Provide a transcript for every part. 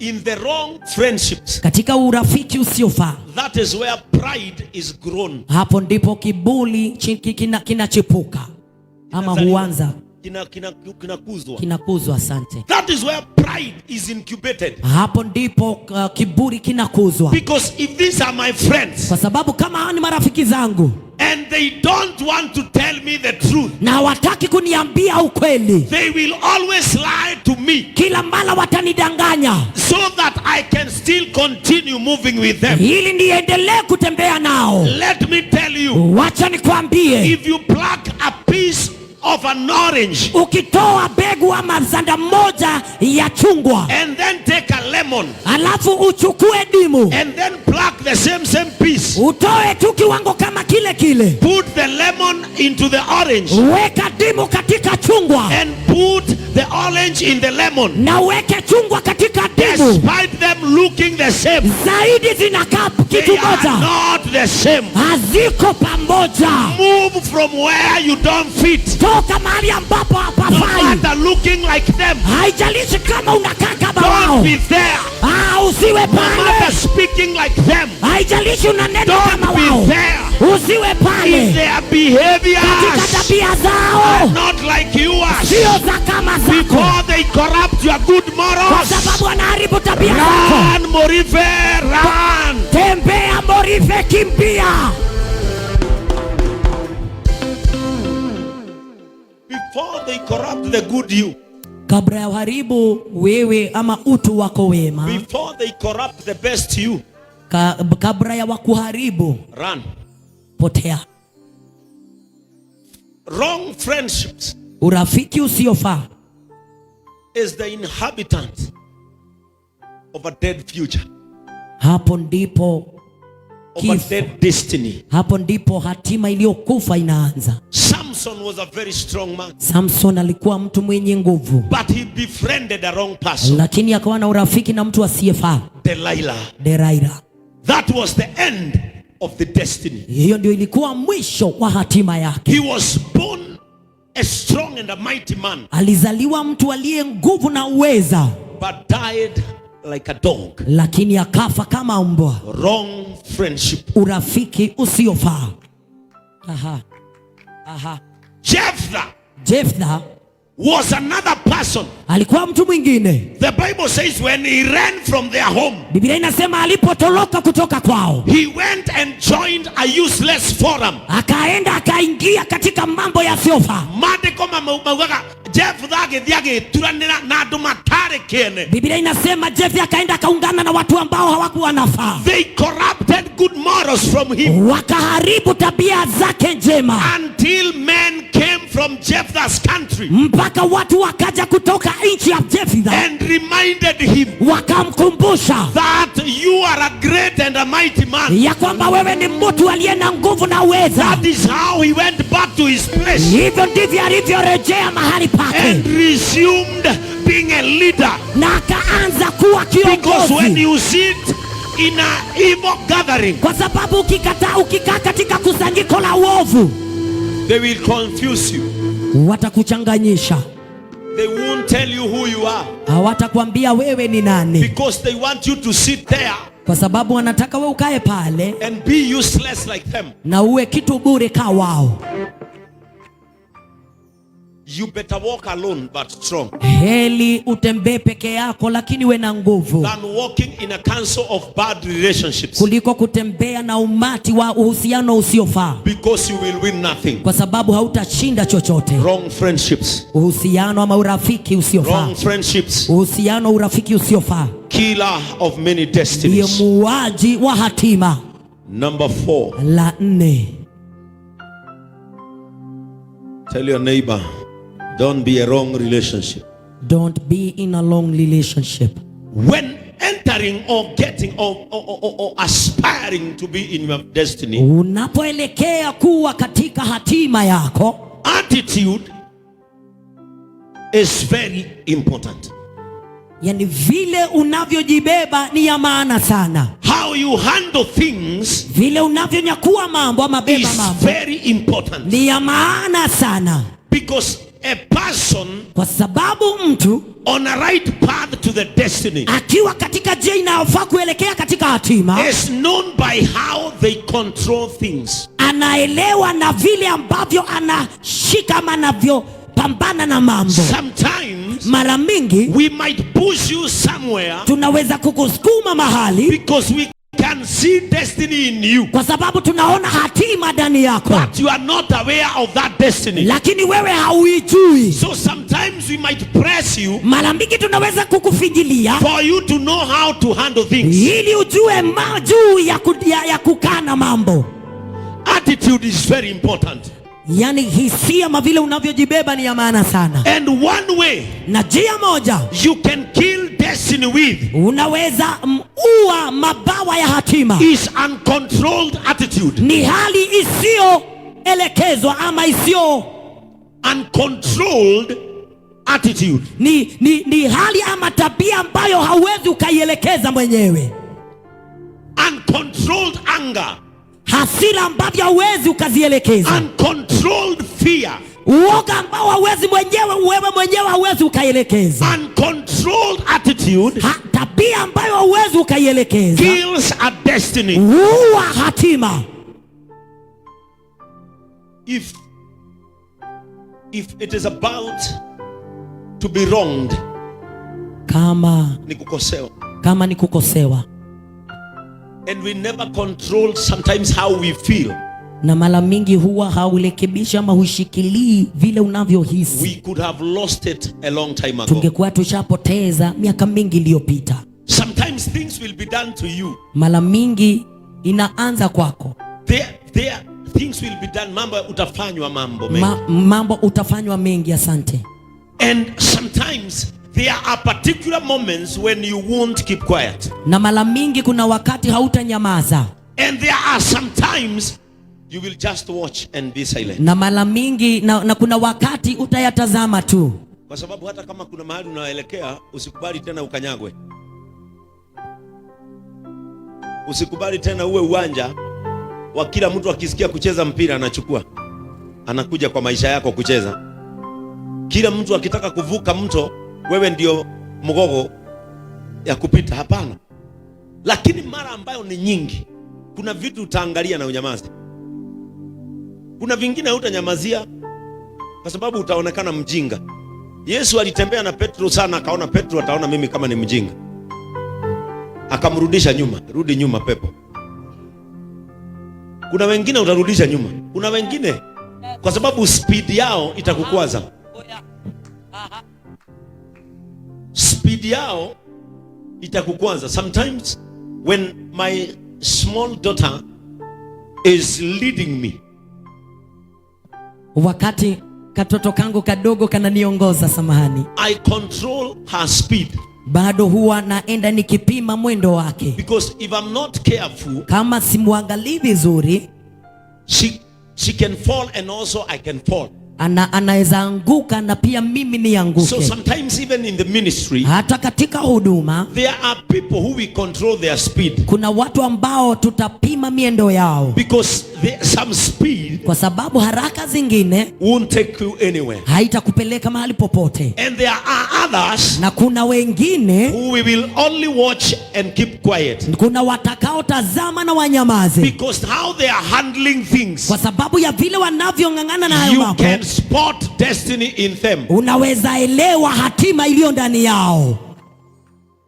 In the wrong friendships, Katika urafiki usiofaa, that is where pride is grown. Hapo ndipo kiburi kinachipuka ama Kinazaliwa. Huanza. Kinakuzwa. Kinakuzwa. Asante. That is where pride is incubated. Hapo ndipo kiburi kinakuzwa, Because if these are my friends kwa sababu kama hawa ni marafiki zangu and they don't want to tell me the truth, na hawataki kuniambia ukweli, they will always lie to me kila mara watanidanganya so that I can still continue moving with them. Ili niendelee kutembea nao. Let me tell you, Wacha nikwambie, if you pluck a piece of an orange ukitoa mbegu ama zanda moja ya chungwa and then take a lemon alafu uchukue dimu and then pluck the same same piece, utoe tu kiwango kama kile kile, put the lemon into the orange weka dimu katika chungwa and put the orange in the lemon. Na uweke chungwa katika dimu, Despite them looking the same, zaidi zinakaa they kitu are moja, not the same. Haziko pamoja. Move from where you don't fit. Toka mahali ambapo No hapafai, matter looking like them, haijalishi kama unakaa kama wao. Don't be there. Ah, usiwe No pale, matter speaking like them, haijalishi unanena don't kama be wao, there. Usiwe If pale. their Katika behaviors tabia are zao not like yours, sio za kama zako, before they corrupt your good kwa morals, sababu wanaharibu tabia zako. Run, Morife, run. Tembea Morife, kimbia. Before they corrupt the good you, Kabla ya uharibu wewe ama utu wako wema, before they corrupt the best you, kabla ya wakuharibu, run. Potea. Wrong friendships Urafiki usiofaa is the inhabitant of a dead future, hapo ndipo of a kifo, dead destiny. Hapo ndipo hatima iliyokufa inaanza. Samson was a very strong man, Samson alikuwa mtu mwenye nguvu, but he befriended a wrong person, lakini akawa na urafiki na mtu asiyefaa, Delilah. Delaila. That was the end of the destiny. Hiyo ndio ilikuwa mwisho wa hatima yake. He was born a strong and a mighty man, Alizaliwa mtu aliye nguvu na uweza, but died like a dog. Lakini akafa kama mbwa. Wrong friendship. Urafiki usiofaa. Aha. Aha. Jephthah Jephthah was another person. Alikuwa mtu mwingine. The Bible says when he ran from their home, Biblia inasema alipotoroka kutoka kwao, he went and joined a useless forum. Akaenda akaingia katika mambo yasiyofaa. Maandĩko maugaga Jephthah agĩthiĩ agĩturanĩra na andũ matarĩ kĩene. Biblia inasema Jephthah akaenda akaungana na watu ambao hawakuwa nafaa, They corrupted good morals from him wakaharibu tabia zake njema, until men came from Jephthah's country mpaka watu wakaja kutoka nchi ya Jephthah and reminded him wakamkumbusha that you are a great and a mighty man. Ya kwamba wewe ni mtu aliye na nguvu na uweza. That is how he went back to his place Hivyo ndivyo alivyorejea mahali pake and resumed being a leader. Na akaanza kuwa Because when kiongozi, you sit in an evil gathering, kwa sababu ukikataa, ukikaa katika kusanyiko la uovu, they will confuse you. Watakuchanganyisha, They won't tell you who you are hawatakwambia wewe ni nani, because they want you to sit there kwa sababu wanataka we ukae pale and be useless like them. Na uwe kitu bure kaa wao. You better walk alone but strong Heri utembee peke yako lakini uwe na nguvu than walking in a council of bad relationships kuliko kutembea na umati wa uhusiano usiofaa, because you will win nothing. Kwa sababu hautashinda chochote. Wrong friendships. Uhusiano ama urafiki usiofaa, Wrong friendships. Uhusiano urafiki usiofaa Killer of many ndiyo destinies. muuaji wa hatima. Number four. La nne, Tell your neighbor, don't be a wrong relationship. Don't be in a long relationship. When entering or getting or aspiring to be in your destiny, Unapoelekea kuwa katika hatima yako, attitude is very important. Yani vile unavyojibeba ni ya maana sana. How you handle things Vile unavyonyakua mambo ama beba is mambo very important. Ni ya maana sana, Because a person Kwa sababu mtu on a right path to the destiny akiwa katika njia inayofaa kuelekea katika hatima is known by how they control things. Anaelewa na vile ambavyo anashika ama anavyopambana na mambo. Sometimes Mara mingi we might push you somewhere tunaweza kukusukuma mahali because we can see destiny in you, kwa sababu tunaona hatima ndani yako, but you are not aware of that destiny. Lakini wewe hauijui. So sometimes we might press you Mara mingi tunaweza kukufinyilia for you to know how to handle things. Ili ujue juu ya kukaa na mambo. Attitude is very important. Yaani hisia ma vile unavyojibeba ni ya maana sana. And one way Na njia moja you can kill destiny with unaweza ua mabawa ya hatima is uncontrolled attitude. Ni hali isiyoelekezwa ama isiyo Uncontrolled attitude. ni hali ama tabia ambayo hauwezi ukaielekeza mwenyewe. Uncontrolled anger. Hasira ambavyo hauwezi ukazielekeza. Uncontrolled fear. Uoga ambao hauwezi mwenyewe, wewe mwenyewe hauwezi ukaielekeza. Uncontrolled attitude Tabia ambayo hauwezi ukaielekeza kills a destiny. Huua hatima. If it is about to be wronged, Kama ni kukosewa. Kama ni kukosewa, And we never control sometimes how we feel. Na mara mingi huwa haurekebishi ama hushikilii vile unavyohisi, We could have lost it a long time ago. Tungekuwa tushapoteza miaka mingi iliyopita. Sometimes things will be done to you. Mara mingi inaanza kwako. There, things will be done. Mambo utafanywa mambo mengi. Mambo utafanywa mengi, asante. And sometimes there are particular moments when you won't keep quiet. Na mara mingi kuna wakati hautanyamaza, And there are sometimes you will just watch and be silent. Na mara mingi na kuna wakati utayatazama tu, Kwa sababu hata kama kuna mahali unaelekea, usikubali tena ukanyagwe. Usikubali tena uwe uwanja wa kila mtu akisikia kucheza mpira anachukua, anakuja kwa maisha yako kucheza. Kila mtu akitaka kuvuka mto, wewe ndio mgogo ya kupita. Hapana. Lakini mara ambayo ni nyingi, kuna vitu utaangalia na unyamaze. Kuna vingine hutanyamazia kwa sababu utaonekana mjinga. Yesu alitembea na Petro sana, akaona Petro ataona mimi kama ni mjinga, akamrudisha nyuma. Rudi nyuma, pepo. Kuna wengine utarudisha nyuma, kuna wengine kwa sababu speed yao itakukwaza. Speed yao itakukwaza. Sometimes when my small daughter is leading me, Wakati katoto kangu kadogo kananiongoza, samahani, I control her speed bado huwa naenda nikipima mwendo wake. Because if I'm not careful, Kama simwangalii vizuri, she can fall and also I can fall. Anaweza anguka na pia mimi nianguke. So sometimes even in the ministry, Hata katika huduma there are people who we control their speed kuna watu ambao tutapima miendo yao, because some speed kwa sababu haraka zingine won't take you anywhere. Haitakupeleka mahali popote, And there are others na kuna wengine who we will only watch and keep quiet kuna watakaotazama na wanyamaze, because how they are handling things, kwa sababu ya vile wanavyong'ang'ana na hayo you mambo, can spot destiny in them. Unaweza elewa hatima iliyo ndani yao.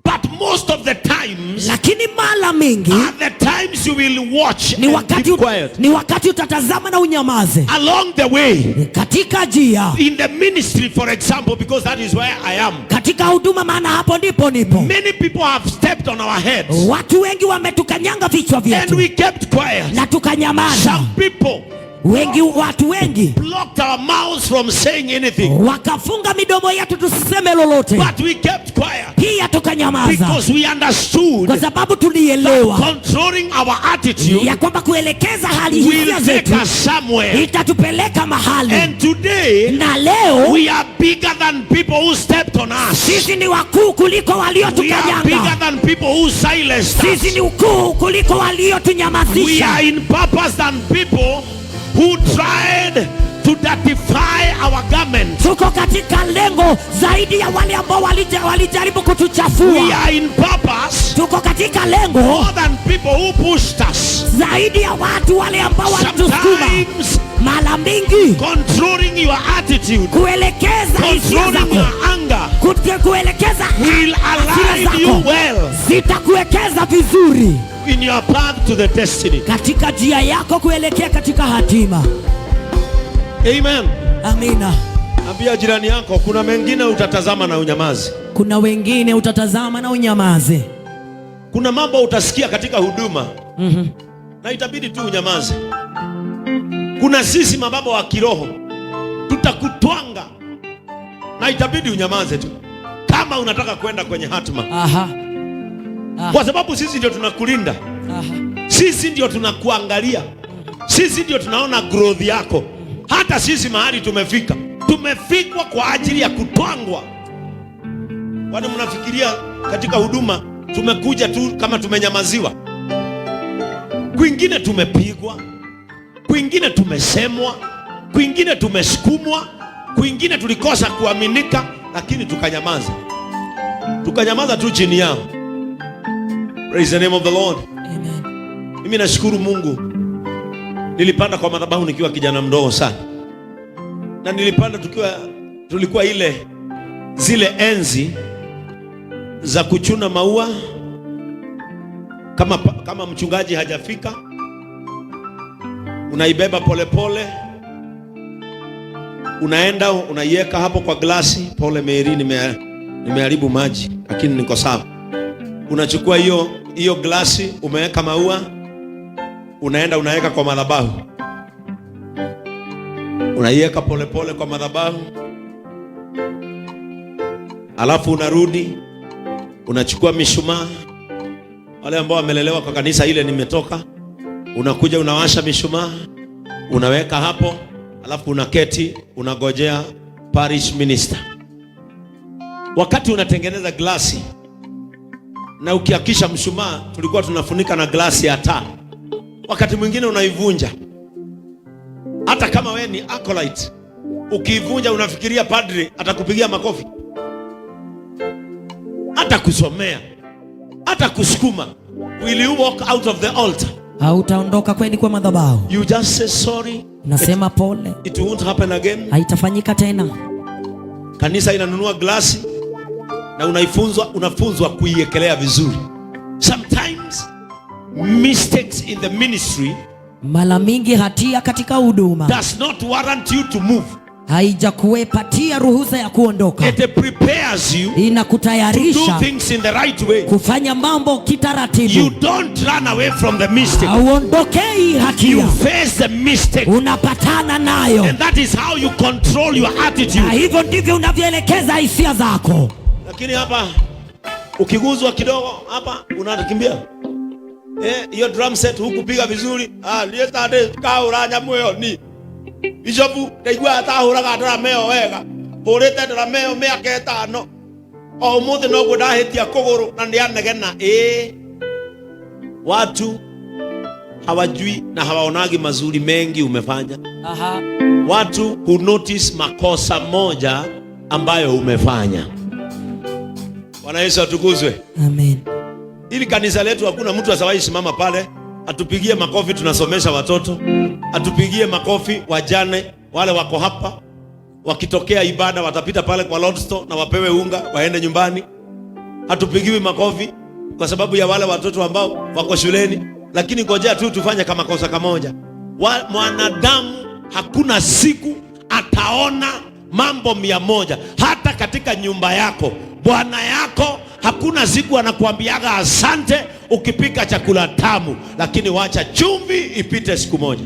But most of the times Lakini mara mingi are the times you will watch ni and wakati, keep quiet. Ni wakati utatazama na unyamaze Along the way, katika njia, in the ministry, for example, because that is where I am. Katika huduma, maana hapo ndipo nipo. Many people have stepped on our heads Watu wengi wametukanyanga vichwa and vyetu we kept quiet. Na tukanyamaza. Some people Wengi, watu wengi blocked our mouths from saying anything, wakafunga midomo yetu tusiseme lolote, but we kept quiet pia tukanyamaza because we understood kwa sababu tulielewa controlling our attitude ya kwamba kuelekeza hali will hisia take zetu us somewhere. itatupeleka mahali. And today, Na leo we are bigger than people who stepped on us. Sisi ni wakuu kuliko We are bigger waliotukanyanga. Than people who silenced Sisi us. ni ukuu kuliko We waliotunyamazisha. are in purpose than people who tried to to dirtify our garment. Tuko katika lengo zaidi ya wale ambao walijaribu kutuchafua. We are in purpose Tuko katika lengo more than people who pushed us. Zaidi ya watu wale ambao walitusukuma. Sometimes Mara mingi controlling your attitude, kuelekeza hisia controlling zako, your anger kuelekeza will hasira align you zako well zitakuwekeza vizuri in your path to the destiny. Katika njia yako kuelekea katika hatima. Amen. Amina. Ambia jirani yako, kuna mengine utatazama na unyamaze. Kuna wengine utatazama na unyamaze. Kuna mambo utasikia katika huduma na itabidi tu unyamaze. Kuna sisi mababa wa kiroho tutakutwanga na itabidi unyamaze tu, kama unataka kwenda kwenye hatima, kwa sababu sisi ndio tunakulinda, sisi ndio tunakuangalia, sisi ndio tunaona growth yako. Hata sisi mahali tumefika, tumefikwa kwa ajili ya kutwangwa. Kwani mnafikiria katika huduma tumekuja tu kama tumenyamaziwa? Kwingine tumepigwa, kwingine tumesemwa, kwingine tumesukumwa, kwingine tulikosa kuaminika, lakini tukanyamaza, tukanyamaza tu chini yao. Praise the name of the Lord. Amen. Mimi nashukuru Mungu, nilipanda kwa madhabahu nikiwa kijana mdogo sana, na nilipanda tukiwa tulikuwa ile zile enzi za kuchuna maua kama mchungaji hajafika, unaibeba polepole, unaenda unaiweka hapo kwa glasi. Pole Mary, nimeharibu maji lakini niko sawa. Unachukua hiyo hiyo glasi, umeweka maua, unaenda unaweka kwa madhabahu, unaiweka polepole kwa madhabahu, alafu unarudi unachukua mishumaa. Wale ambao wamelelewa kwa kanisa ile nimetoka, unakuja unawasha mishumaa, unaweka hapo, alafu unaketi unagojea parish minister. Wakati unatengeneza glasi na ukiwakisha mshumaa, tulikuwa tunafunika na glasi ya taa. Wakati mwingine unaivunja, hata kama we ni acolyte, ukiivunja unafikiria padri atakupigia makofi, hata kusomea, hata kusukuma. Will you walk out of the altar? Hautaondoka kweli kwa madhabahu. You just say sorry. Unasema pole, It won't happen again. Haitafanyika tena. Kanisa inanunua glasi na unafunzwa kuiekelea vizuri. Sometimes mistakes in the ministry Mara mingi hatia katika huduma does not warrant you to move. Haijakupatia ruhusa ya kuondoka. It prepares you to do Inakutayarisha things in the right way. Kufanya mambo kitaratibu. You don't run away from the mistake. Hauondokei hatia, You face the mistake. Unapatana nayo, And that is how you control your na attitude. Hivyo ndivyo unavyoelekeza hisia zako. Lakini hapa ukiguzwa kidogo hapa unakimbia. Eh, hiyo drum set hukupiga vizuri. Ah, yesterday kahura nyamu ĩyo ni. Bishop ndaigua atahũraga drum ĩyo wega. Hũrĩte drum ĩyo mĩaka 5. O ũmũthĩ noguo ndahĩtia kũgũrũ na nĩanegena. Eh. Watu hawajui na hawaonagi mazuri mengi umefanya. Watu hu notice makosa moja ambayo umefanya. Bwana Yesu atukuzwe. Amen. Ili kanisa letu hakuna mtu asawahi simama pale atupigie makofi tunasomesha watoto, atupigie makofi wajane wale wako hapa, wakitokea ibada watapita pale kwa Lord Store na wapewe unga waende nyumbani. Hatupigiwi makofi kwa sababu ya wale watoto ambao wako shuleni, lakini ngojea tu tufanye kama kosa kamoja. Mwanadamu hakuna siku ataona mambo 100 hata katika nyumba yako. Bwana yako hakuna siku anakuambiaga asante ukipika chakula tamu, lakini wacha chumvi ipite siku moja.